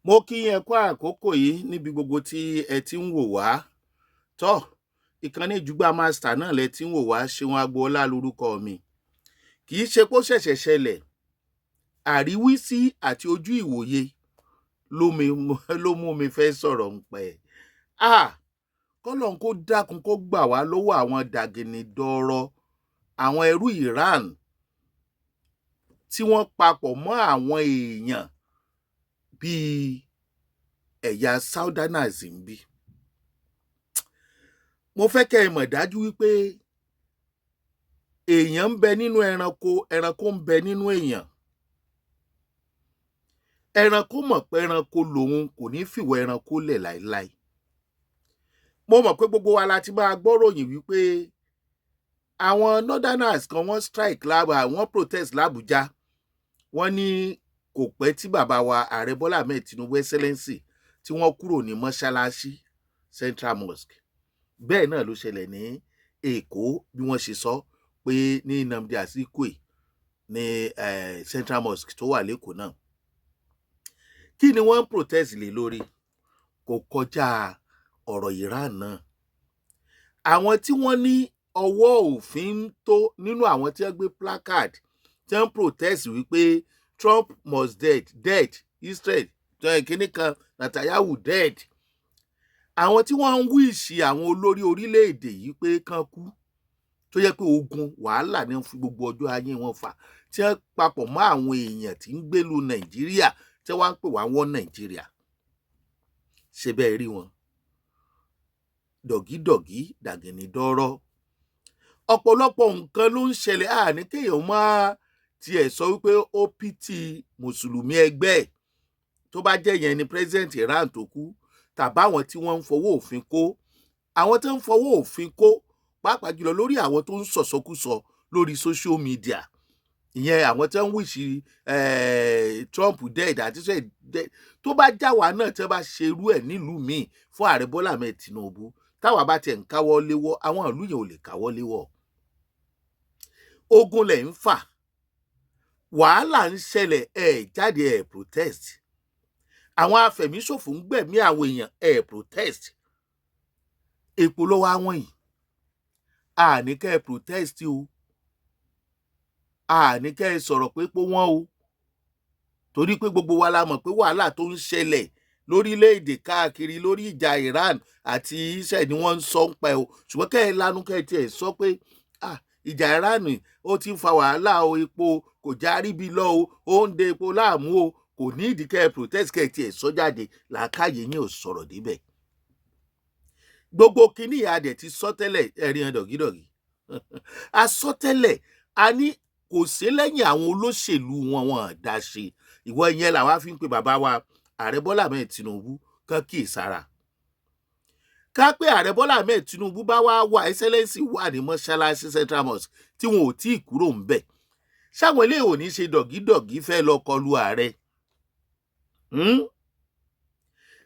Mo kí yín, ẹ kú àkókò yìí níbi gbogbo tí ẹ ti ń wò wá. Tọ́ ìkànnì Jùgbà Master náà lẹ ti ń wò wá. Ṣeun Agboola lórúkọ mi. Kì í ṣe pé ó ṣẹ̀ṣẹ̀ ṣẹlẹ̀. Àríwísí àti ojú ìwòye ló mú mi fẹ́ sọ̀rọ̀ ń pẹ́ ah. Kọ́lọ́n kó dákun kó gbà wá lọ́wọ́ àwọn dàgìnìdọ̀rọ̀, àwọn ẹrú Iran tí wọ́n papọ̀ mọ́ àwọn èèyàn bíi ẹ̀yà Southerners ń bí. Mo fẹ́ kẹ́ ẹ mọ̀ dájú wípé èèyàn ń bẹ nínú ẹranko, ẹranko ń bẹ nínú èèyàn. Ẹranko mọ̀ pé ẹranko lòun, kò ní fìwà ẹranko lẹ̀ láéláé. Mo mọ̀ pé gbogbo wa la ti máa gbọ́ròyìn wípé àwọn Northerners kan, wọ́n strike lába, wọ́n protest l'Abuja. Wọ́n ní kò pẹ́ tí bàbá wa Ààrẹ Bọ́lá Ahmed Tinubu, Excellency, tí wọ́n kúrò ní mọ́ṣáláṣí Central Mosque. Bẹ́ẹ̀ náà ló ṣẹlẹ̀ ní Èkó, bí wọ́n ṣe sọ pé ní Nnamdi Azikiwe ní Central Mosque tó wà lẹ́kọ̀ọ́ náà. Kí ni wọ́n ń protest lé lórí? Kò kọjá ọ̀rọ̀ Iran náà. Àwọn tí wọ́n ní ọwọ́ òfin ń tó nínú àwọn tí wọ́n gbé placard tí wọ́n ń protest wípé Trump must dead, dead Israel, kínní kan, Netanyahu dead, àwọn tí wọ́n ń wish àwọn olórí orílẹ̀-èdè yìí pé kán kú, tó yẹ pé ogun wàhálà ní fi gbogbo ọjọ́ ayé wọn fà, tí wọ́n papọ̀ mọ́ àwọn èèyàn tí ń gbélu Nàìjíríà, tí wọ́n ń pè wá wọ́n Nàìjíríà, ṣe bẹ́ẹ̀ rí wọn dọ̀gídọ̀gí dàgìnìdọ́rọ́. Ọ̀pọ̀lọpọ̀ nǹkan ló ń ṣẹlẹ̀. Àní kéèyàn máa tiẹ̀ sọ wípé ó pity mùsùlùmí ẹgbẹ́ ẹ̀, tó bá jẹ́ yẹn ni president Iran tó kú, tàbáwọn tí wọ́n ń fọwọ́ òfin kó, àwọn tó ń fọwọ́ òfin kó, pàápàá jùlọ lórí àwọn tó ń sọ̀sọ́kúsọ lórí social media, ìyẹn àwọn tó ń wish Trump dead àti sọ dead. Tó bá já wa náà, tí wọ́n bá ṣerú ẹ̀ nílùú míì fún Ààrẹ Bọ́lá Ahmed Tinubu, táwa bá tiẹ̀ ń káwọ́ léwọ́, àwọn ìlú yẹn ò lè káwọ́ léwọ́. Ogun lẹ̀ ń fà, wàhálà ń ṣẹlẹ̀, ẹ̀ jáde, ẹ̀ protest. Àwọn afẹ̀míṣòfò ń gbẹ̀mí àwọn èèyàn, ẹ̀ protest. Epo ló wá wọ̀nyí, àní kẹ́ ẹ protest o, àní kẹ́ ẹ sọ̀rọ̀ pé pé wọ́n o, torí pé gbogbo wa la mọ̀ pé wàhálà tó ń ṣẹlẹ̀ lórílẹ̀‐èdè káàkiri lórí ìjà Iran àti Israel ni wọ́n ń sọ ń pẹ́ o. Ṣùgbọ́n kẹ́ ẹ lanu, kẹ́ ẹ tiẹ̀ sọ pé, ah, ìjà Iran ó ti ń fa wàhálà o, epo kò já ríbi lọ o, ó ń de epo láàmú o, kò ní ìdí kẹ́ ẹ protest, kẹ́ ẹ tiẹ̀ sọ jáde. Làákàyè yín ò sọ̀rọ̀ débẹ̀. Gbogbo kínní adẹ̀ ti sọ tẹ́lẹ̀, ẹ̀rí hàn dọ̀gídọ̀gí. A sọ tẹ́lẹ̀, a ní kò sí lẹ́yìn àwọn olóṣèlú wọn, wọn dá ṣe. Ìwọ ìyẹn làwa fi ń pe bàbá wa Ààrẹ Bọ́lá Ahmed Tinubu kán kíyè sára. Ká pé Ààrẹ Bọ́lá Ahmed Tinubu bá wá wà, Excellency wà ní mọ́ṣáláṣí Central Mosque tí wọn ò tí ì kúrò ń bẹ̀, ṣáwọn eléyìí ò ní ṣe dọ̀gídọ̀gí fẹ́ lọ kọlu ààrẹ?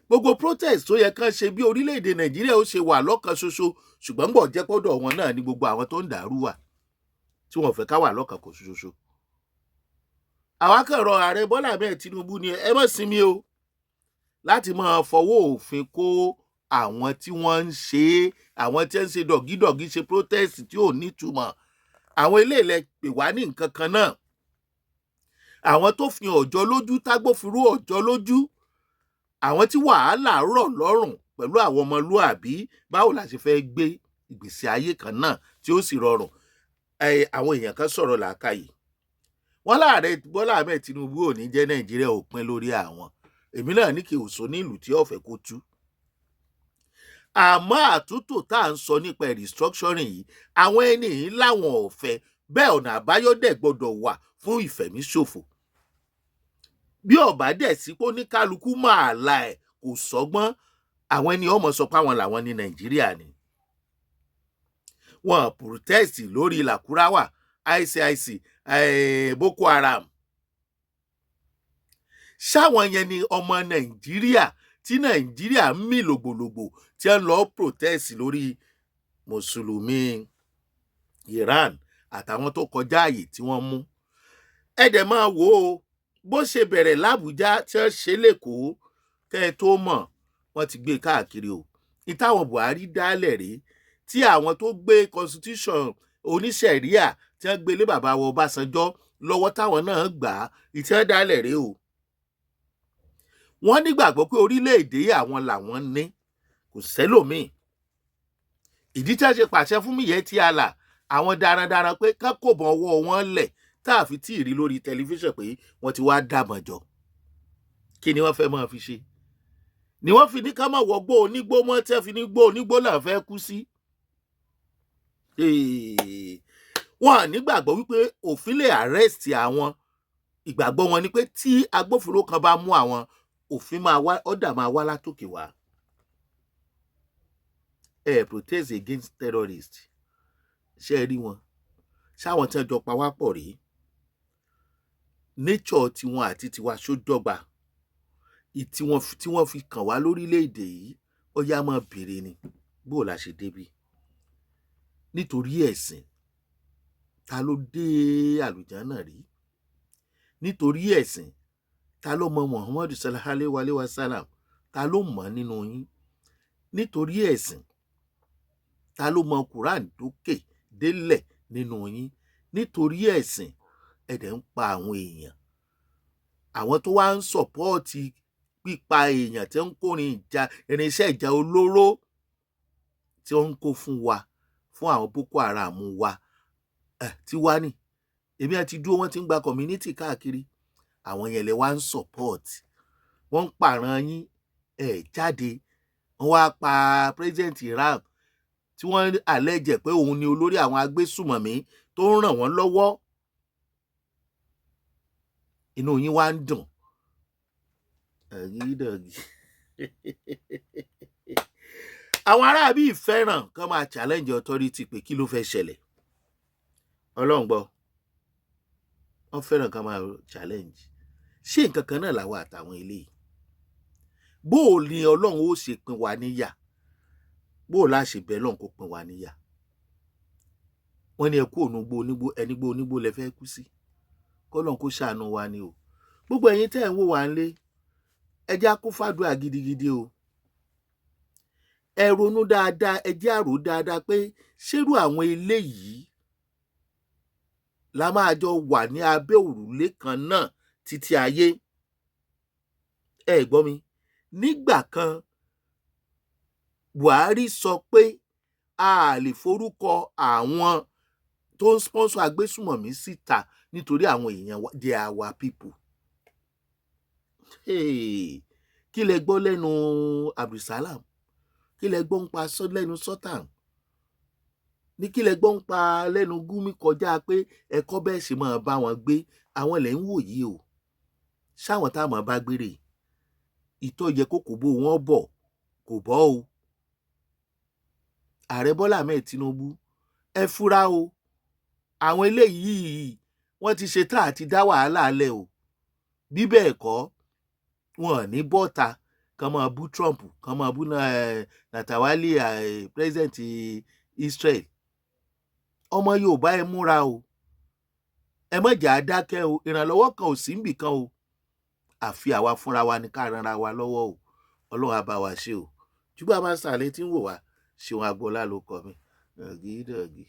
Gbogbo protest tó yẹ kán ṣe bí orílẹ̀-èdè Nàìjíríà ó ṣe wà lọ́kan ṣoṣo, ṣùgbọ́n gbọ̀ jẹ́ pọ́dọ̀ wọn náà ní gbogbo àwọn tó ń dàrú wà tí wọ́n fẹ́ ká wà lọ́kan kò ṣoṣo. Àwa kàn rọ Ààrẹ Bọ́lá Ahmed Tinubu ni, ẹ má sinmi o láti máa fọwọ́ òfin kó àwọn tí wọ́n ń ṣe é, àwọn tí wọ́n ń ṣe dọ̀gídọ̀gí, ṣe protest tí ò nítumọ̀. Àwọn eléyìí lẹ pè wá ní nǹkan kan náà, àwọn tó fi ọjọ́ lójú, tágbófinró ọjọ́ lójú, àwọn tí wàhálà rọ̀ lọ́rùn pẹ̀lú àwọn ọmọlúàbí. Báwo la ṣe fẹ́ gbé ìgbésí ayé kan náà tí ó sì rọrùn? Àwọn èèyàn kan sọ̀rọ̀ làákàyè wọ́n láàrẹ Bọ́lá Ahmed Tinubu ò ní jẹ́ Nàìjíríà ò pín lórí àwọn. Èmi náà ní kí òṣò nílùú tí ọ̀fẹ́ kó tú, àmọ́ àtúntò tá à ń sọ nípa restructuring yìí, àwọn ẹni yìí láwọn ò fẹ́ bẹ́ẹ̀. Ọ̀nà àbáyọ dẹ̀ gbọ́dọ̀ wà fún ìfẹ̀míṣòfò. Bí ọ̀bá dẹ̀ sí pé oníkálukú máa la ẹ̀ kò sọ́gbọ́n, àwọn ẹni ọmọ sọ pé àwọn làwọn ní Nàìjíríà ni wọ́n protest lórí Làkúráwà, ICIC, Boko Haram. Ṣáwọn yẹn ni ọmọ Nàìjíríà tí Nàìjíríà ń mì lògbòlògbò tí wọ́n lọ protest lórí mùsùlùmí Iran àtàwọn tó kọjá àyè tí wọ́n mú? Ẹ dẹ̀ máa wò ó, bó ṣe bẹ̀rẹ̀ l'Àbújá tí wọ́n ṣe lẹ́kọ̀ọ́. Kẹ́ ẹ tó mọ̀, wọ́n ti gbé e káàkiri o. Ìtàwọn Buhari dálẹ̀ rèé, tí àwọn tó gbé constitution oníṣẹ̀ríà tí wọ́n gbé lé bàbá wa Ọbásanjọ́ lọ́wọ́, táwọn náà gbà á, ìtí wọ́n dálẹ̀ rèé o. Wọ́n nígbàgbọ́ pé orílẹ̀-èdè àwọn làwọn ní, kò sẹ́lòmíì. Ìdí tí wọ́n ṣe pàṣẹ fún Miyetti Allah, àwọn darandaran, pé ká kò bọ̀ ọwọ́ wọn lẹ̀, tá a fi tí ì rí lórí tẹlifíṣàn pé wọ́n ti wá dàbọ̀n jọ, kí ni wọ́n fẹ́ máa fi ṣe? Ni wọ́n fi ní ká má wọgbó onígbó mọ́, tí wọ́n fi ní gbó onígbó náà fẹ́ kú sí. Wọ́n nígbàgbọ́ wípé òfin lè arrest àwọn. Ìgbàgbọ́ wọn ni pé tí agbófinró kan bá mú àwọn, òfin máa wá, order máa wá látòkè wá. Ẹ protest against terrorists. Ṣé ẹ rí wọn? Ṣáwọn tí wọ́n jọ pa wá pọ̀ rèé? Nature tiwọn àti tiwa ṣó dọ́gba? Tí wọ́n fi kàn wá lórílẹ̀‐èdè yìí, ó yá, máa béèrè ni bó la ṣe débi nítorí ẹ̀sìn. Ta ló dé àlùjánnà rí nítorí ẹ̀sìn? Ta ló mọ Muhammadu sallallahu alayhi wa sallam? Ta ló mọ̀ nínú yín nítorí ẹ̀sìn? Ta ló mọ Quran dókè délẹ̀ nínú yín nítorí ẹ̀sìn? Ẹ̀dẹ̀ ń pa àwọn èèyàn. Àwọn tó wá ń support pípa èèyàn, tí ń kórin ìjà, irinṣẹ́ ìjà olóró tí wọ́n ń kó fún wa, fún àwọn Boko Haram wa tí wá ní èmi àti dúró, wọ́n ti ń gba community káàkiri. Àwọn yẹn lè wá ń support. Wọ́n ń pààrọ̀ yín, ẹ̀ jáde. Wọ́n wá pa president Iran tí wọ́n allege pé òun ni olórí àwọn agbésùmọ̀mí tó ń ràn wọ́n lọ́wọ́. Inú yín wá ń dùn. Ẹ̀yin àwọn aráàbí fẹ́ràn kán máa challenge authority pé kí ló fẹ́ ṣẹlẹ̀. Ọlọ́run gbọ́, wọ́n fẹ́ràn kán máa challenge. Ṣé nǹkan kan náà làwọn àtàwọn eléyìí? Bó o ní Ọlọ́run ó ṣe pín wa níyà? Bó o láṣẹ bẹ́ẹ̀ lọ́run kó pín wa níyà? Wọ́n ní ẹ kú ònúgbó onígbó, ẹnigbó onígbó lẹ fẹ́ kú sí. Kọ́lọ́run kó ṣàánú wa ni o. Gbogbo ẹ̀yin tẹ́ ẹ̀ ń wò wá ńlé, ẹ já kó fàdúrà gidigidi o. Ẹ ronú dáadáa, ẹ jẹ́ àrò dáadáa pé ṣérú àwọn eléyìí la máa jọ wà ní abẹ́ òrùlé kan náà títí ayé? Ẹ gbọ́ mi, nígbà kan Buhari sọ pé a lè forúkọ àwọn tó ń sponsor agbésùmọ̀mí síta nítorí àwọn èèyàn wa, they are our people. Hey, kí lẹ gbọ́ lẹ́nu Abdulsalam? Kí lẹ gbọ́ ń pa lẹ́nu Sultan ní? Kí lẹ gbọ́ ń pa lẹ́nu Gumi kọjá pé ẹ̀kọ́ bẹ́ẹ̀ sì máa bá wọn gbé? Àwọn lẹ̀ ń wò yìí o. Ṣáwọn táwọn bá gbére ìtọ́ yẹ kó kò bó wọn bọ̀, kò bọ́ o. Ààrẹ Bọ́lá Ahmed Tinubu, ẹ fura o. Àwọn eléyìí, wọ́n ti ṣe tán àti dá wàhálà lẹ̀ o. Bí bẹ́ẹ̀ kọ́, wọn ò ní bọ́ta kàn máa bú Trump, kàn máa bú Natawali, president Israel. Ọmọ Yorùbá, ẹ múra o. Ẹ má jà á dákẹ́ o. Ìrànlọ́wọ́ kan ò sí níbì kan o, àfi àwa fúnra wa ní ká ranra wa lọ́wọ́ o. Ọlọ́run á bá wa ṣe o. Jùgbọ́n a máa ń sàlẹ̀ tí ń wò wá. Ṣeun Agboola ló kọ mi. Dọ̀gí dọ̀gí.